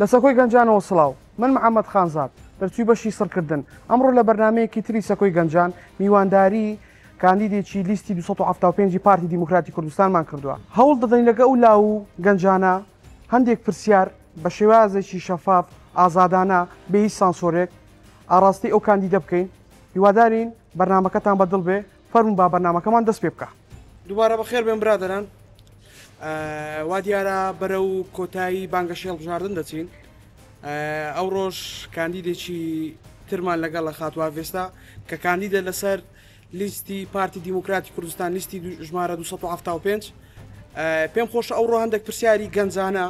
لە سەکۆی گەنجانەوە سڵاو، من محەمەد خانزاد، دەرچووی بەشی سڕکردن، ئەمڕۆ لە بەرنامەیەکی تری سەکۆی گەنجان میوانداری کاندیدێکی لیستی 275 ی پارتی دیموکراتی کوردستانمان کردووە، هەوڵ دەدەین لەگە ئەو لاو و گەنجانە هەندێک پرسیار بە شێوازێکی شەفاف، ئازادانە، بێ هیچ سانسۆرێک ئاڕاستەی ئەو کاندیدە بکەین، هیوادارین بەرنامەکەتان بە دڵ بێ، فەرموون با بەرنامەکەمان دەست پێ بکا. دووبارە بەخێر بێن برادەران. وا دیارە بەرەو کۆتایی بانگەشەی هەڵبژاردن دەچین. ئەوڕۆش کاندیدێکی ترمان لەگەڵە خاتوو ئاڤێستا کە کاندیدە لەسەر لیستی پارتی دیموکراتی کوردستان لیستی ژمارە 275. پێم خۆشە ئەوڕۆ هەندێک پرسیاری گەنجانە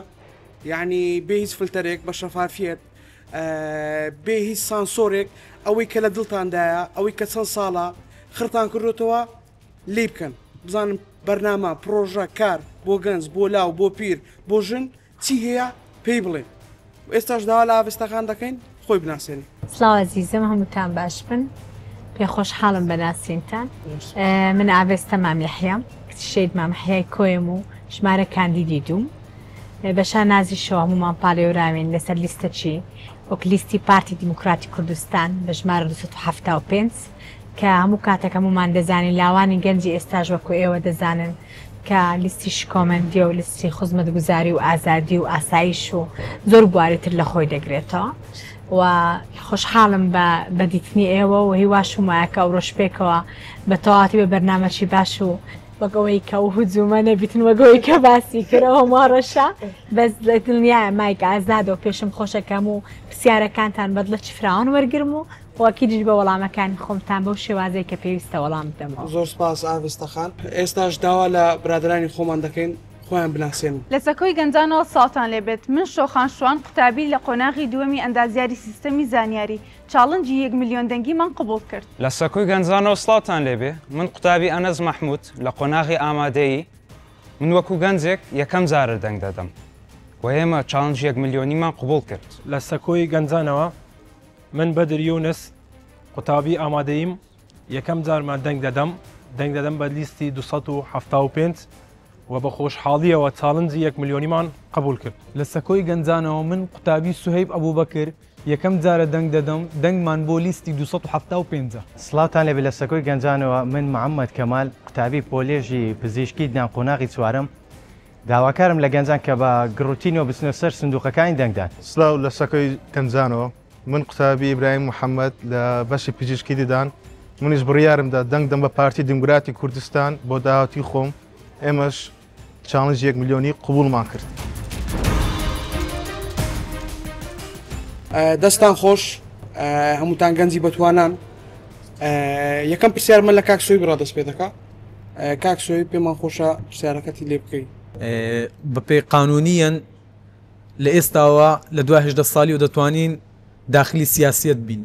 یعنی بێ هیچ فلتەرێک بە شەفافیەت بێ هیچ سانسۆرێک ئەوەی کە لە دڵتاندایە ئەوەی کە چەند ساڵە خڕتان کردوتەوە لێی بکەن بزانن بەرنامە پڕۆژە کار بۆ گەنج بۆ لاو بۆ پیر بۆ ژن چی هەیە پێی بڵێن ئێستاش داوا لە ئاڤێستاخان دەکەین خۆی بناسێنێ. سڵاو ئەزیزم هەمووتان باش بن پێ خۆشحاڵم بە ناسینتان من ئاڤێستا مام یەحیام کچی شەهید مام حیای کۆیەم و ژمارە کاندیدی دووم بە شانازیشەوە هەموومان پاڵێوراوین لەسەر لیستەکی وەک لیستی پارتی دیموکراتی کوردستان بە ژمارە 275 کە هەموو کاتێک هەموومان دەزانین لاوانی گەنجی ئێستاش وەکو ئێوە دەزانن کە لیستی شکۆمەندیە و لیستی خزمەتگوزاری و ئازادی و ئاسایش و زۆر بواری تر لە خۆی دەگرێتەوە و خۆشحاڵم بە بە دیتنی ئێوە و هیواشم وایە کە ئەوڕۆش پێکەوە بە تەواوەتی بە بەرنامەکی باش و وەک ئەوەی کە ئەو هجومە نەبیتن وەک ئەوەی کە باسی کرد ئەو هەموو هەڕەشە بەس دڵنیایە مایک ئازادە و پێشم خۆشە کە هەموو پرسیارەکانتان بە دڵێکی فراوان وەرگرم و خۆ ئەکیدیش بە وەڵامەکانی خۆمتان بەو شێوازەی کە پێویستە وەڵام بدەمەوە. زۆر سپاس ئاڤێستا خان. ئێستاش داوا لە برادەرانی خۆمان دەکەین خۆیان بناسێنن. لە سەکۆی گەنجانەوە سڵاوتان لێبێت، من شۆخان شوان قوتابی لە قۆناغی دووەمی ئەندازیاری سیستەمی زانیاری، challenge ی یەک ملیۆن دەنگیمان قبوڵ کرد. لە سەکۆی گەنجانەوە سڵاوتان لێبێ، من قوتابی ئەنەس مەحمود لە قۆناغی ئامادەیی، من وەکو گەنجێک یەکەم جارە دەنگ دەدەم و ئێمە challenge ی یەک ملیۆنیمان قبوڵ کرد. لە سەکۆی گەنجانەوە من بەدر یونس قوتابی ئامادەییم یەکەم جارمە دەنگ دەدەم، دەنگ دەدەم بە لیستی 275 و بە خۆشحاڵیەوە challenge ی یەک ملیۆنیمان قبوڵ کرد. لە سەکۆی گەنجانەوە من قوتابی سوهەیب ئەبوبەکر یەکەم جارە دەنگ دەدەم، دەنگمان بۆ لیستی 275 ە. سڵاوتان لێبێ لە سەکۆی گەنجانەوە من محمد کەمال قوتابی پۆلێژی پزیشکی ددان قۆناغی چوارەم داواکارم لە گەنجان کە بە گڕوتینەوە بچنە سەر سندوقەکانی دەنگدان. سلاو لە سەکۆی گەنجانەوە من قوتابی ئیبراهیم محمد لە بەشی پزیشکی ددان منیش بڕیارم دا دەنگ دەم بە پارتی دیموکراتی کوردستان بۆ داهاتوی خۆم ئێمەش challenge یەک ملیۆنی قبوڵمان کرد. دەستان خۆش هەمووتان گەنجی بەتوانان یەکەم پرسیار من لە کاک سۆیب ڕا دەست پێ دەکا کاک سۆیب پێمان خۆشە پرسیارەکەتی لێ بکەی. بەپێی قانونیەن لە ئێستاوە لە دوای 18 ساڵیەوە دەتوانین داخلی سیاسیەت بین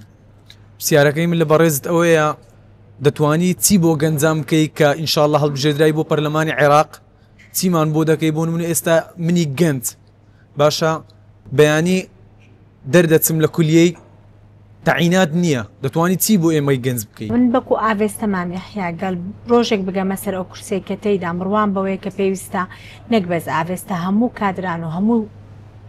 پرسیارەکەی من لە بەڕێزت ئەوەیە دەتوانی چی بۆ گەنجان بکەی کە ئینشاءاللە هەڵبژێردرای بۆ پەرلەمانی عێراق چیمان بۆ دەکەی بۆ نمونە ئێستا منی گەنج باشە بەیانی دەردەچم لە کولیەی تەعینات نییە دەتوانی چی بۆ ئێمەی گەنج بکەی؟ من بەکو ئاڤێستە مام یەحیا گەل ڕۆژێک بگەمە سەر ئەو کورسیەی کە تێیدام بڕوام بەوەیە کە پێویستە نەک بەس ئاڤێستە هەموو کادران و هەموو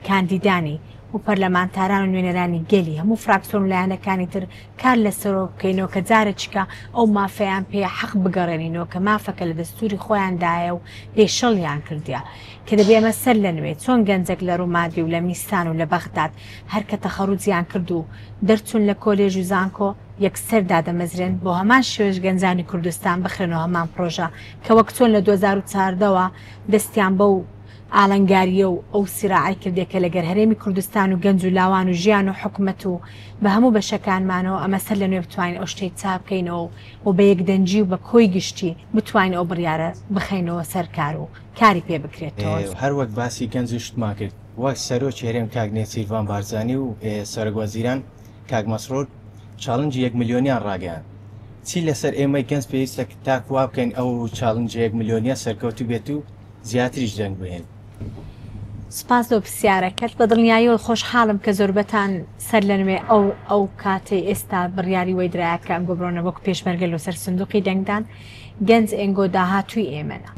کاندیدانی و پەرلەمانتاران و نوێنەرانی گەلی هەموو فراکسۆن و لایەنەکانی تر کار لەسەرەوە بکەینەوە کە جارێکیکە ئەو مافەیان پێ حەق بگەڕێنینەوە کە مافەکە لە دەستوری خۆیاندایە و پێشەڵیان کردیە کە دەبێ ئەمە سەر لە نوێ چۆن گەنجەک لە ڕومادی و لە میسان و لە بەغداد هەر کە تەخەڕوجیان کرد و دەرچوون لە کۆلێژ و زانکۆ یەکسەر دادەمەزرێن بۆ هەمان شێوەش گەنجانی کوردستان بخرێنەوە هەمان پڕۆژە کە وەک چۆن لە 2014 وە دەستیان بەو ئالنگارییە و ئەو سیراعەی کردێ کە لەگەر هەرێمی کوردستان و گەنج و لاوان و ژیان و حکومەت و بە هەموو بەشەکانمانەوە ئەمە سەر لە نوێ بتوانین ئەو شتەی چاک بکەینەوە و بە یەکدەنگی و بە کۆی گشتی بتوانین ئەو بڕیارە بخەینەوە سەر کار و کاری پێ بکرێتەوە. هەر وەک باسی گەنج و شتمان کرد وەک سەرۆکی هەرێم کاک نێچیرڤان بارزانی و سەرۆک وەزیران کاک مەسرور challenge ی یەک ملیۆنیان ڕاگەیاند چی لەسەر ئێمەی گەنج پێویستە تاکو وا بکەین ئەو challenge ە یەک ملیۆنیە سەرکەوتوو بێت و زیاتریش دەنگ بهێن. سوپاس بۆ پرسیارەکەت. بە دڵنیاییەوە خۆشحاڵم کە زۆربەتان سەرلەنوێ ئەو ئەو کاتەی ئێستا بڕیاری وەی درایە کە ئەنگۆ بڕۆنە وەک پێشمەرگە لۆ سەر سندوقی دەنگدان. گەنج ئێنگۆ داهاتووی ئێمەنە.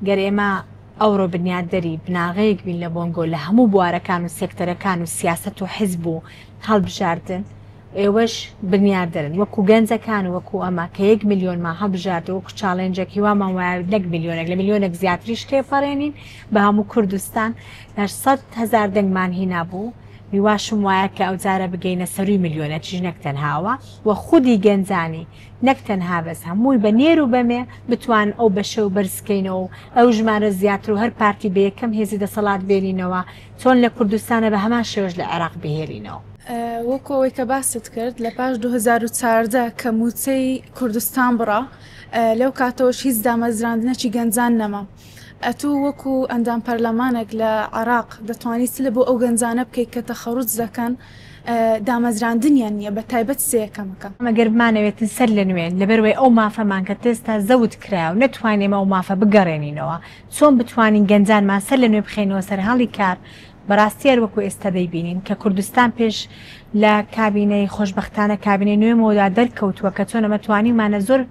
گەر ئێمە. ئەوڕۆ بنیاتدەری بناغەیەک بین لە بۆنگۆ لە هەموو بوارەکان و سێکتەرەکان و سیاسەت و حیزب و هەڵبژاردن ئێوەش بنیاردەرن وەکو گەنجەکان و وەکو ئەمە کە یەک ملیۆنمان هەڵبژارد و وەکو challenge ێک هیوامان وایە نەک ملیۆنێک لە ملیۆنێک زیاتریش تێپەڕێنین بە هەموو کوردستان 800 هەزار دەنگمان هینابوو هیواشم وایە کە ئەوجارە بگەینە سەرووی ملیۆنێکیش نەک تەنها ئەوە و خودی گەنجانی نەک تەنها بەس هەمووی بە نێر و بە مێ بتوان ئەو بەشە و بەرزکەینەوە و ئەو ژمارە زیاتر و هەر پارتی بە یەکەم هێزی دەسەڵات بێنینەوە چۆن لە کوردستانە بە هەمان شێوەش لە عێراق بهێلینەوە. وەکو ئەوەی کە باست کرد لە پاش 2014 کە مووچەی کوردستان بڕا لەو کاتەوەش هیچ دامەزراندنێکی گەنجان نەما. ئەتوو وەکو ئەندام پەرلەمانێک لە عێراق دەتوانی چ لە بۆ ئەو گەنجانە بکەیت کە تەخەڕوج دەکەن دامەزراندنیان نییە بە تایبەت سێیەکەمەکە؟ ئەگەر بمانەوێتن سەر لە نوێ لەبەروەی ئەو مافەمان کە تێستا زەوت کرایە و نەتوانین ئێمە ئەو مافە بگەڕێنینەوە چۆن بتوانین گەنجانمان سەر لە نوێ بخەینەوە سەر هەڵی کار بەڕاستی هەر وەکو ئێستا دەیبینین کە کوردستان پێش لە کابینەی خۆشبەختانە کابینەی نوێمەوەدا دەرکەوتووە کە چۆن ئەمە توانیومانە زۆر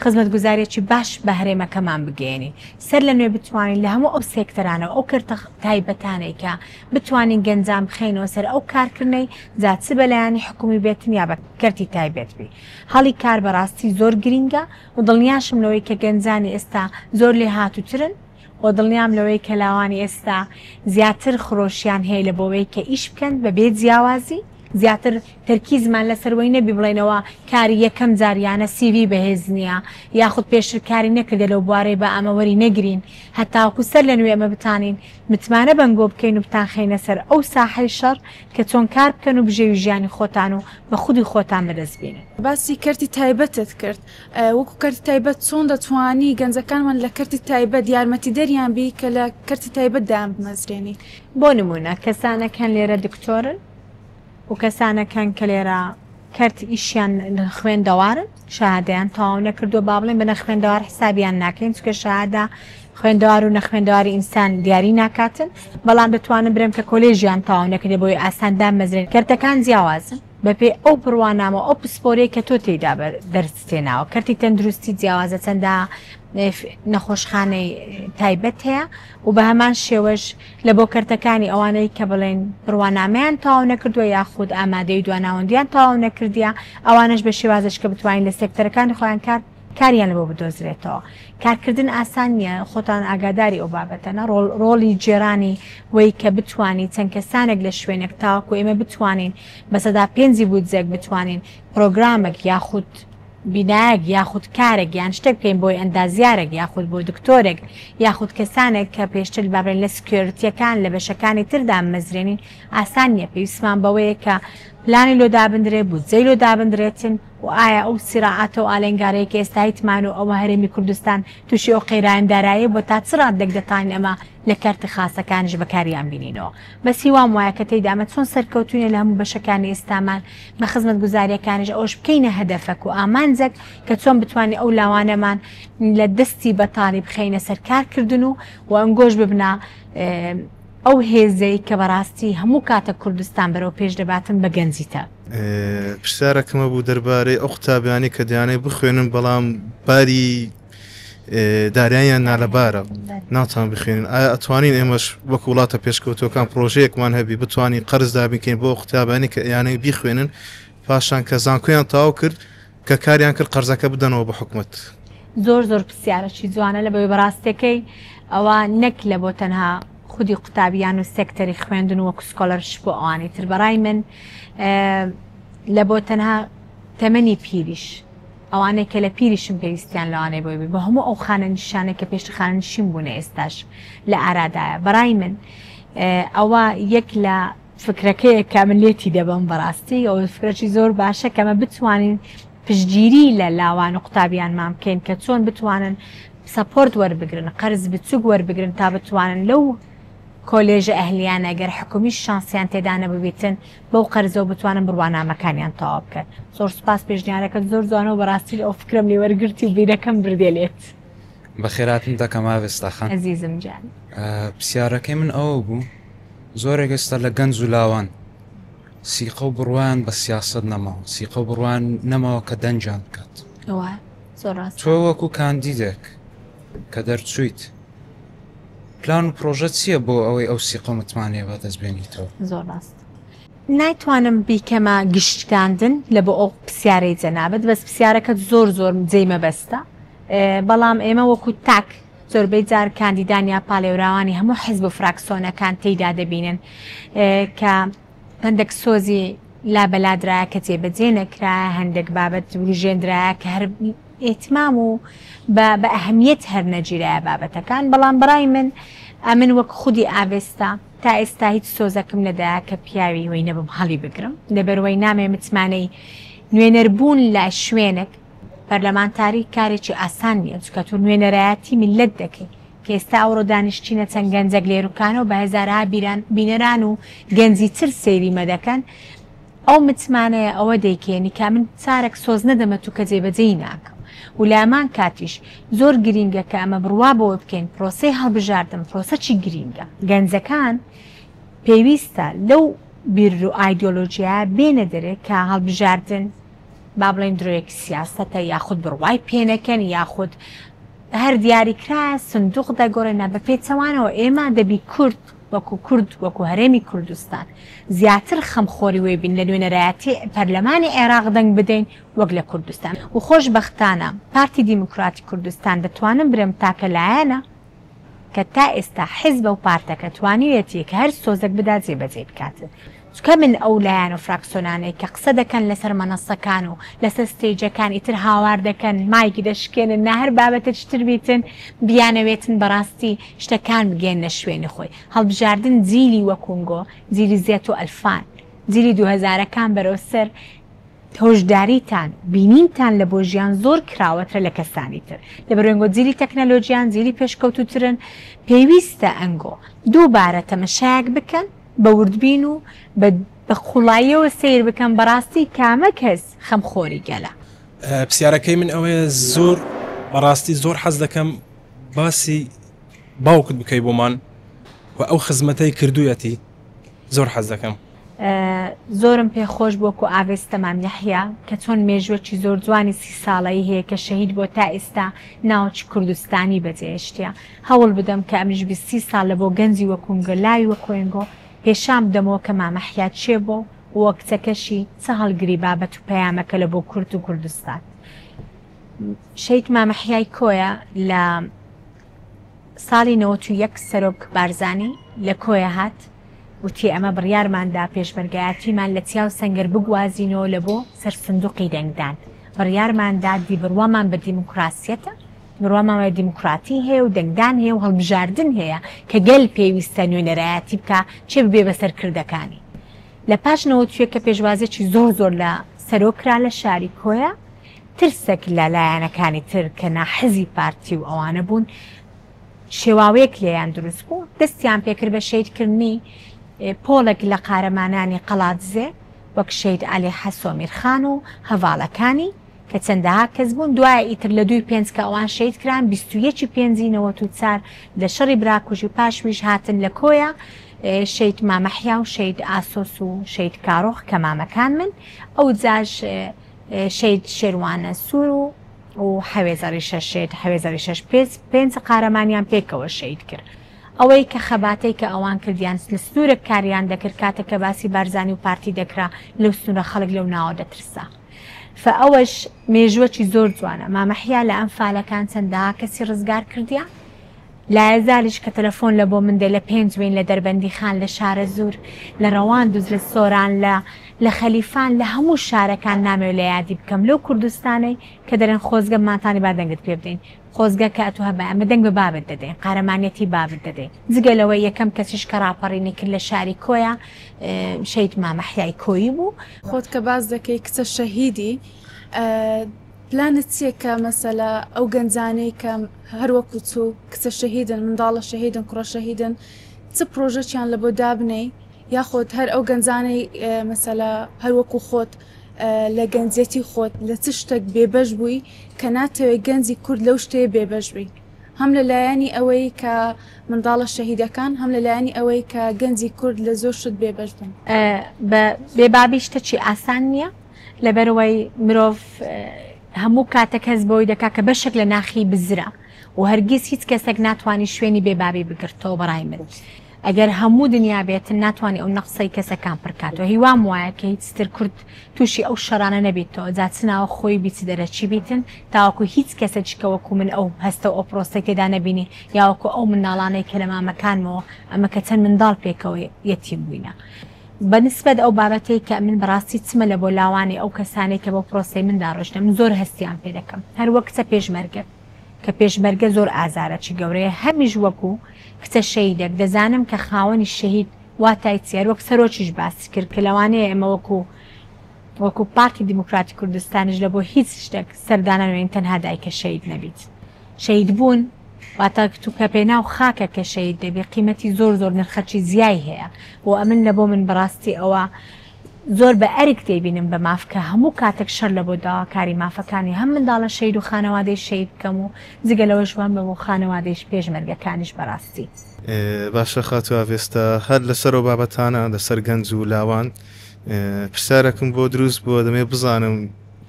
خزمەتگوزاریەکی باش بە هەرێمەکەمان بگەیەنین سەر لە نوێ بتوانین لە هەموو ئەو سێکتەرانە و ئەو کەرتە تایبەتانەی کە بتوانین گەنجان بخەینەوە سەر ئەو کارکردنەی جا چ بە لایەنی حکومی بێتن یا بە کەرتی تایبەت بی هەڵی کار بەڕاستی زۆر گرینگە و دڵنیاشم لەوەی کە گەنجانی ئێستا زۆر لێهاتووترن و دڵنیام لەوەی کە لاوانی ئێستا زیاتر خرۆشیان هەیە لە بۆوەی کە ئیش بکەن بە بێ جیاوازی زیاتر تەرکیزمان لەسەر وەی نەبی بڵێینەوە کاری یەکەم جار یانە سیڤی بەهێز نییە یاخود پێشتر کاری نەکردە لەو بوارەی با ئەمە وەری نەگرین هەتاوەکو سەر لە نوێ ئەمە بتانین متمانە بەنگۆ بکەین و بتانخەینە سەر ئەو ساحەی شەڕ کە چۆن کار بکەن و بژێوی ژیانی خۆتان و بە خودی خۆتان بەدەست بینن. باسی کەرتی تایبەتت کرد، وەکو کەرتی تایبەت چۆن دەتوانی گەنجەکانمان لە کەرتی تایبەت یارمەتیدەریان بی کە لە کەرتی تایبەت دایانبمەزرێنی؟ بۆ نموونە کەسانێک هەن لێرە دکتۆرن و کەسانێک هەن کە لێرە کەرت ئیشیان خوێندەوارن شەهادەیان تەواو نەکردووە با بڵێین بە نەخوێندەوار حسابیان ناکەین چونکە شەهادە خوێندەوار و نەخوێندەواری ئینسان دیاری ناکاتن بەڵام دەتوانم برێم کە کۆلێژیان تەواو نەکردێ بۆی ئاسان دامەزرێن کەرتەکان جیاوازن بەپێی ئەو بڕوانامە و ئەو پسپۆریەی کە تۆ تێیدا دەرست تێناوە کەرتی تەندروستی جیاوازە چەندە نەخۆشخانەی تایبەت هەیە و بە هەمان شێوەش لە بۆ کەرتەکانی ئەوانەی کە بڵێن بڕوانامەیان تەواو نەکردووە یاخود ئامادەی دواناوەندیان تەواو نەکردیە ئەوانەش بە شێوازێک کە بتوانین لە سێکتەرەکانی خۆیان کار کاریان لەبۆ بدۆزرێتەوە. کارکردن ئاسان نییە، خۆتان ئاگاداری ئەو بابەتەنە، ڕۆڵی گێرانی وەی کە بتوانی چەند کەسانێک لە شوێنێک تاوەکو ئێمە بتوانین بە سەدا پێنجی بودجەک بتوانین پرۆگرامێک یاخود بینایەک یاخود کارێک یان شتێک بکەین بۆی ئەندازیارێک یاخود بۆ دکتۆرێک یاخود کەسانێک کە پێشتر با بڵێین لە security یەکان لە بەشەکانی تر دامەزرێنین ئاسان نییە پێویستمان بەوەیە کە پلانی لۆ دابندرێ بودجەی لۆ دابندرێتن و ئایا ئەو سیراعاتە و ئالێنگارەیە کە ئێستا هیتمان و ئەوە هەرێمی کوردستان تووشی ئەو قەیرانە داراییە بووە تا چ ڕاددەک دەتوانین ئەمە لە کەرتی خاسەکانیش بەکاریان بینینەوە بەس هیوام وایە کە تێیدا ئەمە چۆن سەرکەوتووینە لە هەموو بەشەکانی ئێستامان بە خزمەتگوزارییەکانیش ئەوەش بکەینە هەدەفەک و ئامانجەک کە چۆن بتوانین ئەو لاوانەمان لە دەستی بەتاڵی بخەینە سەر کارکردن و و ئەنگۆش ببنە ئەو هێزەی کە بەڕاستی هەموو کاتە کوردستان بەرەو پێش دەباتن بە گەنجی تا. پرسیارەکم هەبوو دەربارەی ئەو قوتابیانەی کە دەیانەوێت بخوێنن بەڵام باری داراییان نالەبارە ناتوان بخوێنن ئایا ئەتوانین ئێمەش وەک وڵاتە پێشکەوتوەکان پرۆژەیەکمان هەبی بتوانین قەرز دابینکەین بۆ قوتابیانی کە ئەیانەوێت بیخوێنن پاشان کە زانکۆیان تەواو کرد کە کاریان کرد قەرزەکە بدەنەوە بە حکومەت. زۆر زۆر پرسیارەکی جوانە لە بەوەی بەڕاستەکەی ئەوە نەک لە بۆ تەنها خودی قوتابیان و سێکتەری خوێندن وەکو scholarship و ئەوانی تر بەڕای من لە بۆ تەنها تەمەنی پیریش ئەوانەی کە لە پیریشم پێویستیان لەوانەیە بۆی بی بۆ هەموو ئەو خانەنشیانەی کە پێشتر خانەنشین بوونە ئێستاش لە ئارادایە بەڕای من ئەوە یەک لە فکرەکەیە کە من لێتی دەبم بەڕاستی ئەوە فکرەکی زۆر باشە کە ئەمە بتوانین پشتگیری لە لاوان و قوتابیانمان بکەین کە چۆن بتوانن support وەربگرن قەرز بچوک وەربگرن تا بتوانن لەو کۆلێژە ئەهلیانە گەر حکومیش شانسیان تێدا نەبووبیتن بەو قەرزەوە بتوانن بڕوانامەکانیان تەواو بکەن زۆر سوپاس پێشنیارەکەت زۆر جوانە و بەڕاستی ئەو فکرەم لێ وەرگرتی و بیرەکەم بردێ لێت. بەخێرهاتن دەکەم ئاڤێستا خان. ئەزیزم گیان. پرسیارەکەی من ئەوە بوو زۆرێک ئێستا لە گەنج و لاوان سیقە و بڕوایان بە سیاسەت نەماوە، سیقە و بڕوایان نەماوە کە دەنگیان بکات. وایە زۆر ڕاستە. تۆ وەکو کاندیدێک کە دەرچوویت. پلان و پرۆژەت چییە بۆ ئەوەی ئەو سیقە و متمانەیە بەدەست بێنیتەوە؟ زۆر ڕاست. نایتوانم بیکەمە گشتاندن لە بۆ ئەو پسیارەی جەنابت بەس پسیارەکەت زۆر زۆر جێی مەبەستە بەڵام ئێمە وەکو تاک زۆربەی جار کاندیدان یا پاڵێوراوانی هەموو حزب و فراکسۆنەکان تێیدا دەبینن کە هەندێک سۆزی لا بەلادرایە کە جێبەجێ نەکرایە هەندێک بابەت وروژێندرایە کە هەر ئیهتمام و بە بە ئەهمیەت هەر نەگیرایە بابەتەکان بەڵام بەڕای من ئەمن وەک خودی ئاڤێستا تا ئێستا هیچ سۆزەکم نەدایە کە پیاوی وەی نەبم هەڵی بگرم لەبەروەی نامەوێ متمانەی نوێنەر بوون لە شوێنێک پەرلەمانتاری کارێکی ئاسان نیە چونکە تۆ نوێنەرایەتی میللەت دەکەی کە ئێستا ئەوڕۆ دانیشتینە چەند گەنجەک لێروکانەوە بە هەزارەها بیران بینەران و گەنجی تر سەیری مە دەکەن ئەو متمانەیە ئەوە دەیکێنی کە من چارەک سۆز نەدەمە تو کە جێبەجێی ناکەم و لەهەمان کاتیش زۆر گرینگە کە ئەمە بڕوا بەوە بکەین پرۆسەی هەڵبژاردن پرۆسەکی گرینگە گەنجەکان پێویستە لەو بیر و ئایدیۆلۆژیایە بێنە دەرێ کە هەڵبژاردن با بڵێین درۆیەکی سیاسەتە یاخود بڕوای پێ نەکەن یاخود هەر دیاریکرایە سندوق دەگۆڕێ نا بە پێچەوانەوە ئێمە دەبی کورد وەکو کورد وەکو هەرێمی کوردستان زیاتر خەمخۆری وێ بین لە نوێنەرایەتی پەرلەمانی عێراق دەنگ بدەین وەک لە کوردستان و خۆشبەختانە پارتی دیموکراتی کوردستان دەتوانم برێم تاکە لایەنە کە تا ئێستا حیزبە و پارتەکە توانیویەتی کە هەر سۆزێک بدا جێبەجێی بکات. چونکە من ئەو لایەن و فراکسۆنانەی کە قسە دەکەن لەسەر مەنەسەکان و لەسەر ستەیجەکان ئیتر هاوار دەکەن مایک دەشکێنن نا هەر بابەتێکی تر بیتن بیانەوێتن بەڕاستی شتەکان بگەیەننە شوێنی خۆی. هەڵبژاردن جیلی وەکونگۆ، جیلی زێت و ئەلفان، جیلی دووهەزارەکان بەرەو سەر، هۆشداریتان بینینتان لە بۆ ژیان زۆر کراوەترە لە کەسانی تر لەبەر ئەنگۆ جیلی تەکنەلۆجیان جیلی پێشکەوتووترن پێویستە ئەنگۆ دووبارە تەمەشایەک بکەن بە وردبین و بە بە قوڵاییەوە سەیر بکەن بەڕاستی کامە کەس خەمخۆری گەلە. پسیارەکەی من ئەوەیە زۆر بەڕاستی زۆر حەز دەکەم باسی باوکت بکەی بۆمان و ئەو خزمەتەی کردوویەتی زۆر حەز دەکەم. زۆرم پێ خۆش بوو وەکو ئاڤێستا مام یەحیا کە چۆن مێژوەکی زۆر جوانی سی ساڵەیی هەیە کە شەهید بووە تا ئیستا ناوەکی کوردستانی بەجێهێشتیە هەوڵ بدەم کە ئەمنیش 20 سی ساڵ لە بۆ گەنجی وەکونگە لاوی وەکۆینگۆ پێشان بدەمەوە کە مامە حیا کێ بووە و کچەکەشی چ هەڵگری بابەت و پەیامەکە لە بۆ کورد و کوردستان شەهید مامە حیای کۆیە لە ساڵی 91 سەرۆک بارزانی لە کۆیە هات وتی ئەمە بڕیارمان دا پێشمەرگایەتیمان لە چیا و سەنگەر بگوازینەوە لە بۆ سەر سندوقی دەنگدان. بڕیارمان دا دی بڕوامان بە دیموکراسیەتە، بڕوامان وایە دیموکراتی هەیە و دەنگدان هەیە و هەڵبژاردن هەیە کە گەل پێویستە نوێنەرایەتی بکا چێ ببێ بە سەرکردەکانی. لە پاش 91 کە پێشوازیەکی زۆر زۆر لە سەرۆک کرا لە شاری کۆیە، ترسێک لە لایەنەکانی تر کە ناحەزی پارتی و ئەوانە بوون، شێواویەک لێیان دروست بوو، دەستیان پێکرد بە شەهیدکردنی پۆڵێک لە قارەمانانی قەڵادزێ وەک شەهید عەلی حەسۆ میرخان و هەڤاڵەکانی کە چەندەها کەس بوون، دوایە ئیتر لە دووی پێنج کە ئەوان شەهید کران 21 ی پێنجی 94 لە شەڕی براکوژی پاش ویش هاتن لە کۆیە شەهید مامەحیا و شەهید ئاسۆس و شەهید کارۆخ کە مامەکانمن ئەوجاش شەهید شێروانە سوور و و حەوێزە ڕیشە شێت حەوێزە ڕیشەش پێچ پێنچ قارەمانیان پێکەوە شەهید کرد ئەوەی کە خەباتەی کە ئەوان کردیان لە سنوورێک کاریان دەکرد کاتێک کە باسی بارزانی و پارتی دەکرا لەو سنوورە خەڵک لەو ناوە دەترسا فە ئەوەش مێژووەکی زۆر جوانە مامە حیا لە ئەنفالەکان چەندەها کەسی ڕزگار کردیە لایەزالیش کە تەلەفۆن لە بۆ من دێ لە پێنجوین لە دەربەندیخان لە شارەزوور لە ڕەواندوز لە سۆران لە لە خەلیفان لە هەموو شارەکان نامەوێ لە یادی بکەم لەو کوردستانەی کە دەرێن خۆزگە ماتانی با دەنگت پێ بدەین خۆزگە کە ئەتوو هەبای ئەمە دەنگ بە بابت دەدەین قارەمانیەتی بابت دەدەین جگە لەوەی یەکەم کەسیش کە ڕاپەڕینی کرد لە شاری کۆیە شەهید مامە حیای کۆیی بوو. خۆت کە باس دەکەی کچە شەهیدی پلانت چیە کە مەسەلە ئەو گەنجانەی کە هەر وەکو تو کچە شەهیدن منداڵە شەهیدن کوڕە شەهیدن چ پرۆژەکیان لە بۆ دابنێی یاخود هەر ئەو گەنجانەی مەسەلە هەر وەکو خۆت لە گەنجێتی خۆت لە چ شتێک بێبەش بووی کە ناتەوێت گەنجی کورد لەو شتەیە بێبەش بی هەم لە لایەنی ئەوەی کە منداڵە شەهیدەکان هەم لە لایەنی ئەوەی کە گەنجی کورد لە زۆر شت بێبەش بوون. بە بێبابی شتەکی ئاسان نییە لەبەرئەوەی مرۆڤ. هەموو کاتەک هەست بەوەی دەکا کە بەشێک لە ناخی بزرە و هەرگیز هیچ کەسێک ناتوانی شوێنی بێ بابی بگرتەوە بەڕای من ئەگەر هەموو دنیا بێتن ناتوانی ئەو نەقسەی کەسەکان پڕکاتەوە هیوام وایە کە هیچ تر کورد تووشی ئەو شەڕانە نەبیتەوە جا چ ناوە خۆی بی چ دەرەکی بیتن تاوەکو هیچ کەسێک کە وەکو من ئەو هەستە و ئەو پرۆسەی تێدا نەبینی یا وەکو ئەو منداڵانەی کە لە مامەکانمەوە ئەمە کە چەند منداڵ پێکەوە یەتیم بووینە بە نسبەت ئەو بابەتەی کە من بەڕاستی چمە لە بۆ لاوانی ئەو کەسانەی کە بەو پرۆسەی مندا ڕۆیشتنە من زۆر هەستیان پێ دەکەم هەر وەک کچە پێشمەرگەک کە پێشمەرگە زۆر ئازارەکی گەورەیە هەمیش وەکو کچە شەهیدەک دەزانم کە خاوەنی شەهید واتای چیە هەر وەک سەرۆکیش باسی کرد کە لەوانەیە ئێمە وەکو وەکو پارتی دیموکراتی کوردستانیش لە بۆ هیچ شتێک سەر دانەنوێین تەنها دایکە شەهید نەبیت شەهید بوون واتە تو کە پێناو خاکە کە شەهید دەبی قیمەتی زۆر زۆر نرخەکی زیای هەیە و ئەمن لە بۆ من بەڕاستی ئەوە زۆر بە ئەرک دەیبینم بە ماف کە هەموو کاتێک شەر لە بۆ داواکاری مافەکانی هەم منداڵە شەهید و خانەوادەی شەهید بکەم و جگە لەوەش وام بە بۆ خانەوادەیش پێشمەرگەکانیش بەڕاستی. باشە خاتوو ئاڤێستا هەر لەسەر ئەو بابەتانە لەسەر گەنج و لاوان پرسیارێکم بۆ دروست بووە دەمەوێت بزانم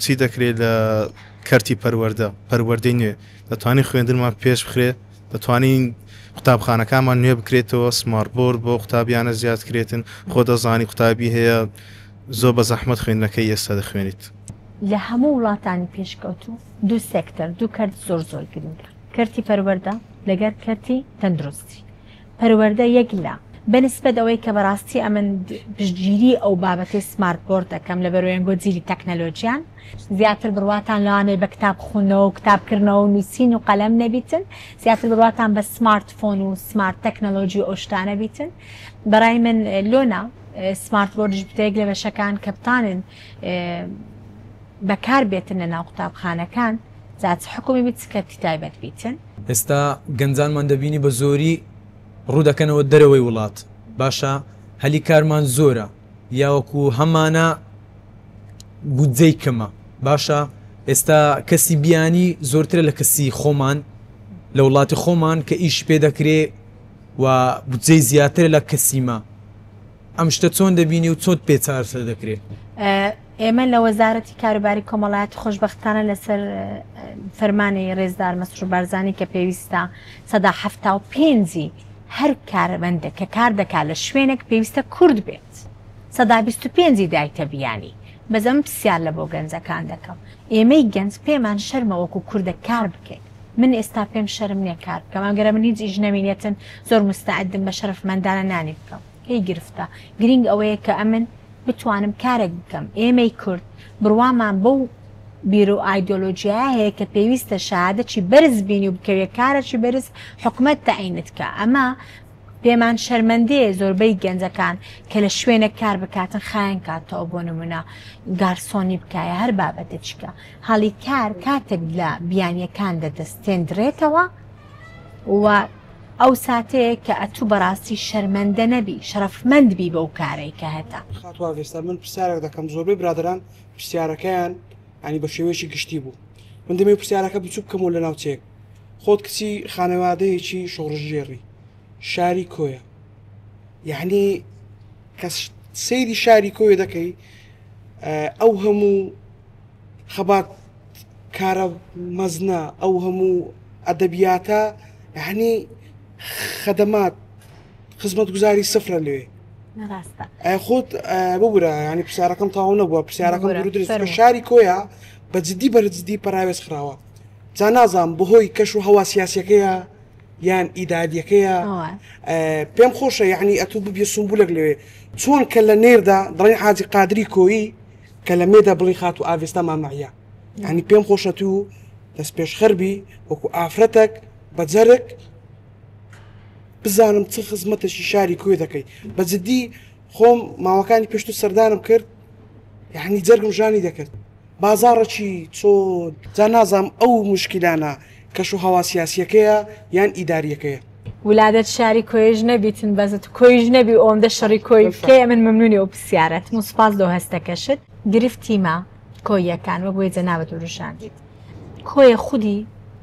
چی دەکرێت لە کەرتی پەروەردە پەروەردەی نوێ دەتوانین خوێندنمان پێش بخرێ دەتوانین قوتابخانەکانمان نوێ بکرێتەوە smart board بۆ قوتابیانە زیاد کرێتن خۆ دەزانی قوتابی هەیە زۆر بە زەحمەت خوێندنەکەی ئێستا دەخوێنیت. لە هەموو وڵاتانی پێشکەوتوو دوو سێکتەر دوو کەرت زۆر زۆر گرنگە کەرتی پەروەردە لەگەر کەرتی تەندروستی پەروەردە یەک لە بە نسبەت ئەوەی کە بەڕاستی ئەمن پشتگیری ئەو بابەتەی smart board دەکەم لەبەرئەوەی جیلی تەکنەلۆجیان زیاتر بڕواتان لەوانەیە بە کتاب خوندنەوە و کتاب کردنەوە و نووسین و قەلەم نەبیتن زیاتر بڕواتان بە smart phone و smart تەکنەلۆجی و ئەو شتانە بیتن بەڕای من لۆنا smart board یش بتە یەک لە بەشەکان کە بتانن بەکار بێتن لە ناو قوتابخانەکان جا چ حکومی بیت چ کەرتی تایبەت بیتن. ئێستا گەنجانمان دەبینی بە زۆری ڕوو دەکەنەوە دەرەوەی وڵات باشە هەلی کارمان زۆرە یا وەکو هەمانە بودجەی کەمە باشە ئێستا کەسی بیانی زۆرترە لە کەسی خۆمان لە وڵاتی خۆمان کە ئیش پێ دەکرێ و بودجەی زیاترە لە کەسیمە ئەم شتە چۆن دەبینی و چۆت پێ چارەسەر دەکرێ؟ ئێمە لە وەزارەتی کاروباری کۆمەڵایەتی خۆشبەختانە لەسەر فەرمانی ڕێزدار مەسرور بارزانی کە پێویستە 75% ی هەر کارمەندێک کە کار دەکات لە شوێنێک پێویستە کورد بێت 25% ی دایتە بیانی بەس ئەمن پرسیار لە بۆ گەنجەکان دەکەم ئێمەی گەنج پێمان شەرمە وەکو کوردە کار بکەین من ئێستا پێم شەرم نیە کار بکەم ئەگەر من هیچ ئیش نەمینێتن زۆر مستعدم بە شەرەفمەندانە نانی بکەم کەی گرفتە گرینگ ئەوەیە کە ئەمن بتوانم کارێک بکەم ئێمەی کورد بڕوامان بەو بیرو ئایدۆلۆجیایە هەیە کە پێویستە شەهادەکی بەرز بینی و بکەویە کارەکی بەرز حکومەت تەعینت کا ئەمە پێمان شەرمەندەیە زۆربەی گەنجەکان کە لە شوێنێک کار بکاتن خایەن کاتەوە بۆ نمونە گارسۆنی بکایە هەر بابەتێکیکە هەڵی کار کاتێک لە بیانیەکان دەدەستێندرێتەوە و ئەو ساتەیە کە ئەتوو بەڕاستی شەرمەندە نەبی شەرەفمەند بی بەو کارەی کە هەتە. خاتوو ئاڤێستا من پرسیارێک دەکەم زۆربەی برادەران پرسیارەکەیان ینی بە شێوەیەکی گشتی بوو من دەمەوێت پرسیارەکە بچوک بکەمەوە لە ناوچەیەک خۆت کچی خانەوادەیەکی شۆڕشگێڕی شاری کۆیە یعنی کە سەیری شاری کۆیە دەکەی ئەو هەموو خەبات کارە مەزنە ئەو هەموو ئەدەبیاتە یعنی خەدەمات خزمەتگوزاری سفرە لێ خۆت ببورە ینی پرسیارەکەم تاو نەبووە پرسیارەکەم درست شاری کۆیە بە جدی بەرجدی پەراوێز خراوە جا نازانم بەهۆی کەش و هەوا سیاسەکەیە یان ئیداریەکەیە پێم خۆشە یعنی ئەتوو ببیە سمبولێک لەوێ چۆن کە لە نێردا دەڵێن حاجی قادری کۆیی کە لە مێدا بڵی خاتوو ئاڤێستا مامەعە ینی پێم خۆشە تو دەست پێشخەربی وەکو ئافرەتێک بە جەرگ بزانم چ خزمەتێکی شاری کوێ دەکەی بە جدی خۆم ماوەکانی پێشتو سەردانم کرد یعنی جەرگم ژانی دەکرد بازاڕەکی چۆن جا نازانم ئەو موشکیلانە کەش و هەوا سیاسیەکەیە یان ئیداریەکەیە. ولادەت شاری کۆیەش نەبیتن بەس تو کۆیش نەبی ئەوەندە شەڕی کۆی بکەی ئەمن مەمنونی ئەو پرسیارەتم و سوپاس لۆ هەستەکەشت. گرفتی مە کۆییەکان وەک وەی جەنابت وروژاندیت کۆیە خودی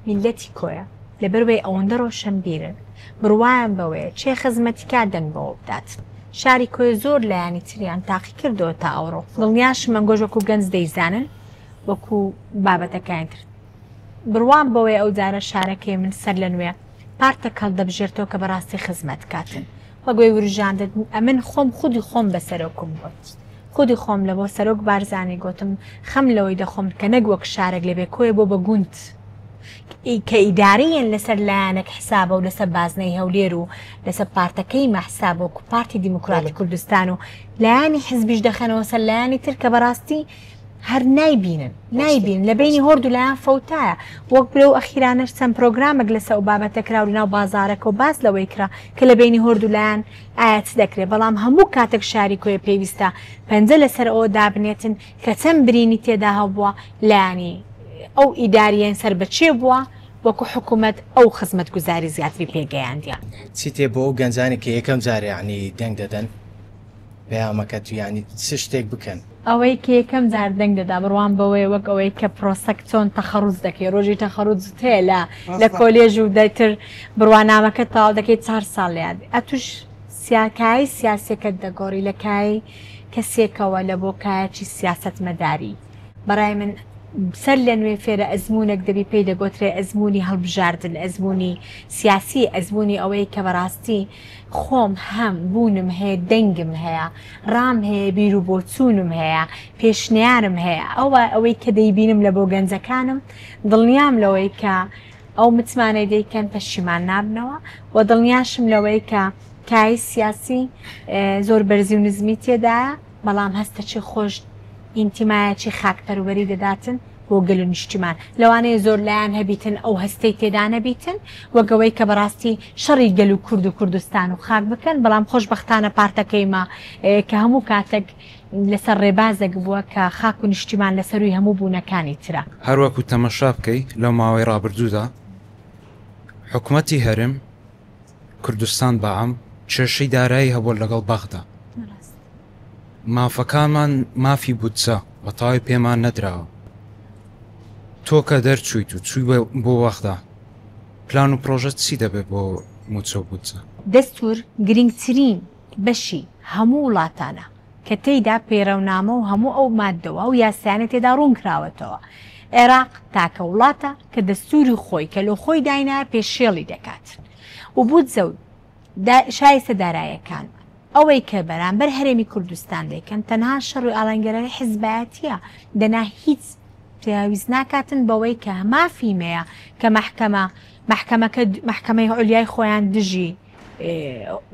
میللەتی کۆیە لەبەروەی ئەوەندە ڕۆشەنبیرن بڕوایان بەوەیە چێ خزمەتی کا دەنگ بەوە بدات شاری کۆیە زۆر لایەنی تریان تاقی کردەوە تا ئەوڕۆ دڵنیاشم ئەنگۆش وەکو گەنج دەیزانن. وەکو بابەتەکانی تر. بڕوام بەوەیە ئەو جارە شارەکەی من سەر لە نوێ پارتەک هەڵدەبژێرتەوە کە بەڕاستی خزمەت کاتن. وەک وەی وروژاندت ئەمن خۆم خودی خۆم بە سەرۆکم گۆت. خودی خۆم لە بۆ سەرۆک بارزانی گۆتم خەم لەوەی دەخۆم کە نەک وەک شارەک لە بێ کۆیە بۆ بە گوند کە ئیدارەیەن لەسەر لایەنەک حسابە و لەسەر بازنەی هەولێر و لەسەر پارتەکەی مە حسابە وەکو پارتی دیموکراتی کوردستان و لایەنی حزبیش دەخەنەوە سەر لایەنی تر کە بەڕاستی هەر نایبینن نایبین لە بینی هۆردوو لایەن فەوتایە وەک لەو ئەخیرانەش چەند پرۆگرامێک لەسەر ئەو بابەتە کرا و لەناو بازارەکە و باس لەوەی کرا کە لە بینی هۆردوو لایەن ئایا چ دەکرێت بەڵام هەموو کاتێک شاری کۆیە پێویستە پەنجە لەسەر ئەوە دابنێتن کە چەند برینی تێدا هەبووە لایەنی ئەو ئیداریەن سەر بە چێ بووە وەکو حکومەت ئەو خزمەتگوزاری زیاتری پێگەیاندیە. چی تێ بۆ ئەو گەنجانەی کە یەکەم جار یەعنی دەنگ دەدەن پەیامەکەت یانی چ شتێک بکەن؟ ئەوەی کە یەکەم جار دەنگ دەدا بڕوام بەوەیە وەک ئەوەی کە پرۆسەک چۆن تەخەڕوج دەکەی ڕۆژی تەخەڕوجت هەیە لە لە کۆلێژ و دەتر بڕوانامەکەت تەواو دەکەی چار ساڵ لە یاد ئەتوش سیا کایەی سیاسیەکەت دەگۆڕی لە کایەی کەسێکەوە لە بۆ کایەکی سیاسەتمەداری بەڕای من سەر لە نوێ فێرە ئەزموونێک دەبی پێی دەگۆترێ ئەزموونی هەڵبژاردن ئەزموونی سیاسی ئەزموونی ئەوەی کە بەڕاستی خۆم هەم بوونم هەیە دەنگم هەیە ڕام هەیە بیر و بۆچوونم هەیە پێشنیارم هەیە ئەوە ئەوەی کە دەیبینم لە بۆ گەنجەکانم دڵنیام لەوەی کە ئەو متمانەی دەیکەن پەشیمان نابنەوە و دڵنیاشم لەوەی کە کایەی سیاسی زۆر بەرزی و نزمی تێدایە بەڵام هەستەکی خۆش ئینتیمایەکی خاکپەروەری دەداتن بۆ گەل و نیشتیمان. لەوانەیە زۆر لایەن هەبیتن ئەو هەستەی تێدا نەبیتن وەک ئەوەی کە بەڕاستی شەڕی گەل و کورد و کوردستان و خاک بکەن، بەڵام خۆشبەختانە پارتەکەیمە کە هەموو کاتەک لەسەر ڕێبازێک بووە کە خاک و نیشتیمان لە سەرووی هەموو بوونەکانی ترە. هەروەکو تەمەشا بکەی لەو ماوەی ڕابردوودا حکومەتی هەرێم کوردستان بەعام کێشەی دارایی هەبووە لەگەڵ بەغدا مافەکانمان مافی بودجە بە تەواوی پێمان نەدراوە تۆ کە دەرچوویت و چووی بۆ بەغدا پلان و پرۆژە چی دەبێت بۆ موچە و بودجە؟ دەستور گرنگترین بەشی هەموو وڵاتانە کە تێیدا پەیڕەونامە و هەموو ئەو ماددە و ئەو یاسایانە تێدا ڕوون کراوەتەوە. عێراق تاکە وڵاتە کە دەستوری خۆی کە لۆ خۆی داینایە پێشێڵی دەکات و بودجە و شایستە دارایەکانمان. ئەوەی کە بەرامبەر هەرێمی کوردستان دەیکەن تەنها شەڕ و ئاڵنگەرای حزبایەتیە دەنا هیچ پێویست ناکاتن بەوەی کە مافی مەیە کە مەحکەمە مەحکەمەکە مەحکەمەی عولیای خۆیان دژی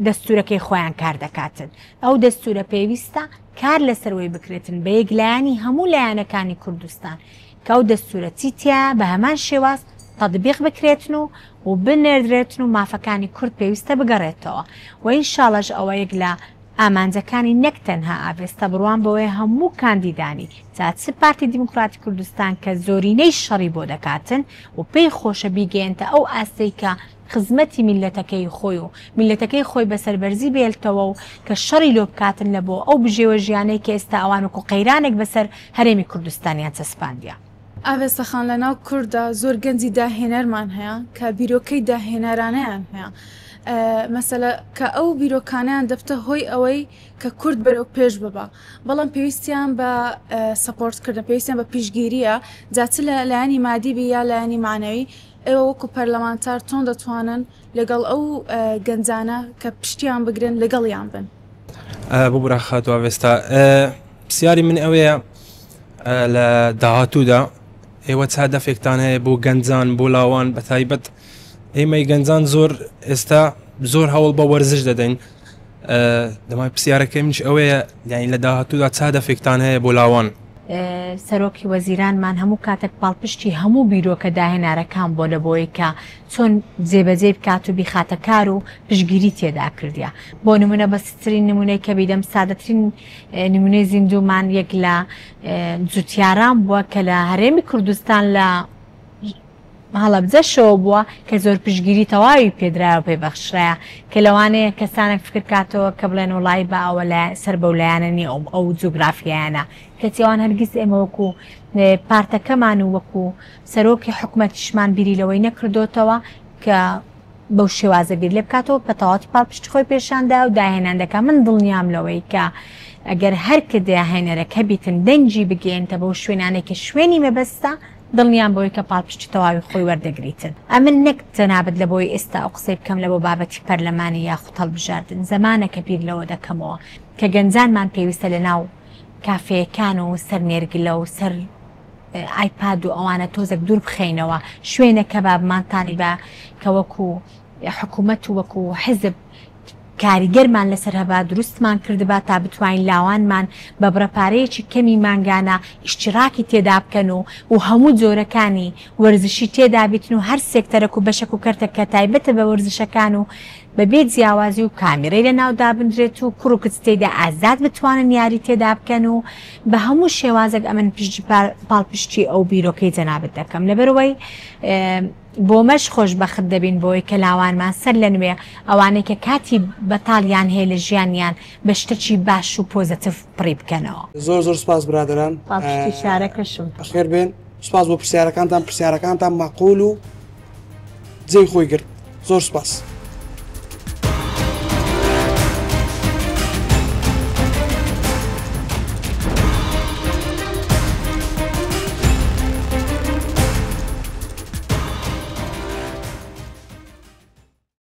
دەستورەکەی خۆیان کار دەکاتن ئەو دەستورە پێویستە کار لەسەروەی بکرێتن بە یەکلایەنی هەموو لایەنەکانی کوردستان کە ئەو دەستورە چی تیایە بە هەمان شێواز تەتبیق بکرێتن و و بنێردرێتن و مافەکانی کورد پێویستە بگەڕێتەوە و ئینشاڵەش ئەوە یەک لە ئامانجەکانی نەک تەنها ئاڤێستا بڕوام بەوەیە هەموو کاندیدانی جا چ پارتی دیموکراتی کوردستان کە زۆرینەی شەڕی بۆ دەکاتن و پێی خۆشە بیگەیەنتە ئەو ئاستەی کە خزمەتی میللەتەکەی خۆی و میللەتەکەی خۆی بە سەربەرزی بێلتەوە و کە شەڕی لۆ بکاتن لە بۆ ئەو بژێوە ژیانەی کە ئێستا ئەوان وەکو قەیرانێک بەسەر هەرێمی کوردستانیان چەسپاندیە. ئاڤێستا خان لەناو کورددا زۆر گەنجی داهێنەرمان هەیە کە بیرۆکەی داهێنەرانەیان هەیە مەسەلە کە ئەو بیرۆکانیان دەبتە هۆی ئەوەی کە کورد بەرەو پێش ببا بەڵام پێویستیان بە سەپۆرت کردن پێویستیان بە پیشگیریە جا چ لە لایەنی مادی بی یا لایەنی معنەوی ئێوە وەکو پەرلەمانتار چۆن دەتوانن لەگەڵ ئەو گەنجانە کە پشتیان بگرن لەگەڵیان بن؟ ببورە خاتوو ئاڤێستا پرسیاری من ئەوەیە لە داهاتوودا ئێوە چ هەدەفێکتان هەیە بۆ گەنجان بۆ لاوان بە تایبەت ئێمەی گەنجان زۆر ئێستا زۆر هەوڵ بە وەرزش دەدەین دەمای پرسیارەکەی منیش ئەوەیە یانی لە داهاتوودا چ هەدەفێکتان هەیە بۆ لاوان؟ سەرۆکی وەزیرانمان هەموو کاتێک پاڵپشتی هەموو بیرۆکە داهێنارەکان بووە لە بۆی کە چۆن جێبەجێی بکات و بیخاتە کار و پشتگیری تێدا کردیە. بۆ نمونە بەسیترین نمونەی کە بیدەم سادەترین نمونەی زیندوومان یەک لە جوتیاران بووە کە لە هەرێمی کوردستان لە هەڵەبجەشەوە بووە کە زۆر پشتگیری تەواوی پێدرایە و پێ بەخشرایە کە لەوانەیە کەسانێک فکر کاتەوە کە بڵێن وڵی با ئەوە لە سەر بەو لایەنە نیە ئەو ئەو جوگرافیایانە کەچی ئەوان هەرگیز ئێمە وەکو پارتەکەمان و وەکو سەرۆکی حکومەتیشمان بیری لەوەی نەکردۆتەوە کە بەو شێوازە بیر لێ بکاتەوە بە تەواوەتی پاڵپشتی خۆی پێشاندا و داهێنان دەکات من دڵنیام لەوەی کە. ئەگەر هەر کە داهێنەرەک هەبیتن دەنگی بگەیەنتە بەو شوێنانەی کە شوێنی مەبەستە، دڵنیام بەوەی کە پاڵپشتی تەواوی خۆی وەردەگریتن. ئەمن نەک جەنابت لە بۆی ئێستا ئەو قسەی بکەم لە بۆ بابەتی پەرلەمانی یاخود هەڵبژاردن، زەمانەکە بیر لەوە دەکەمەوە کە گەنجانمان پێویستە لە ناو کافێیەکان و سەر نێرگلە و سەر ئایپاد و ئەوانە تۆزێک دوور بخەینەوە، شوێنەکە با بمانتانی بە کە وەکو حکومەت و وەکو حزب کاریگەرمان لەسەر هەبا دروستمان کردبا تا بتوانین لاوانمان بە بڕە پارەیەکی کەمی مانگانە ئیشتیڕاکی تێدا بکەن و و هەموو جۆرەکانی وەرزشی تێدا بیتن و هەر سێکتەرەک و بەشەک و کەرتەک کە تایبەتە بە وەرزشەکان و بە بێ جیاوازی و کامیرەی لە ناو دابندرێت و کوڕ و کچ تێیدا ئازاد بتوانن یاری تێدا بکەن و بە هەموو شێوازێک ئەمن پاڵپشتی ئەو بیرۆکەی جەنابت دەکەم لەبەرئەوەی بۆمەش خۆشبەخت دەبین بەوەی کە لاوانمان سەر لە نوێ ئەوانەی کە کاتی بەتاڵیان هەیە لە ژیانیان بە شتەکی باش و پۆزەتڤ پڕی بکەنەوە. زۆر زۆر سوپاس برادەران. پاڵپشتی شارەکەشم. بەخێر بێن سوپاس بۆ پرسیارەکانتان پرسیارەکانتان مەعقول و جێی خۆی گرت زۆر سوپاس.